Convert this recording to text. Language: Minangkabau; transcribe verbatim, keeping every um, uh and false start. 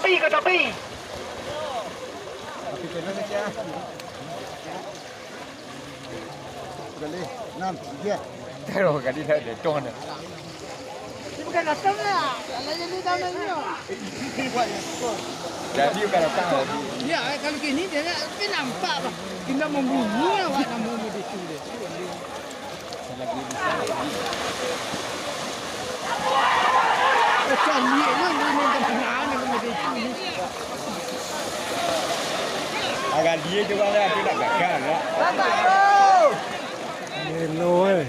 Tapi ka tapi. Tapi kena saja. Sekali, enam, tujuh. Taruh kali dah, dah, dah, dah. Dia bukan datang lah. Kalau jadi datang ni. Jadi bukan datang lagi. Ya, kalau gini dia nak, tapi nampak lah. Kena membunuh awak nama model tu dia. Macam ni lah, dia main tengah, dia model tu. Agak dia juga lah, dia nak gagal lah. Melo, eh.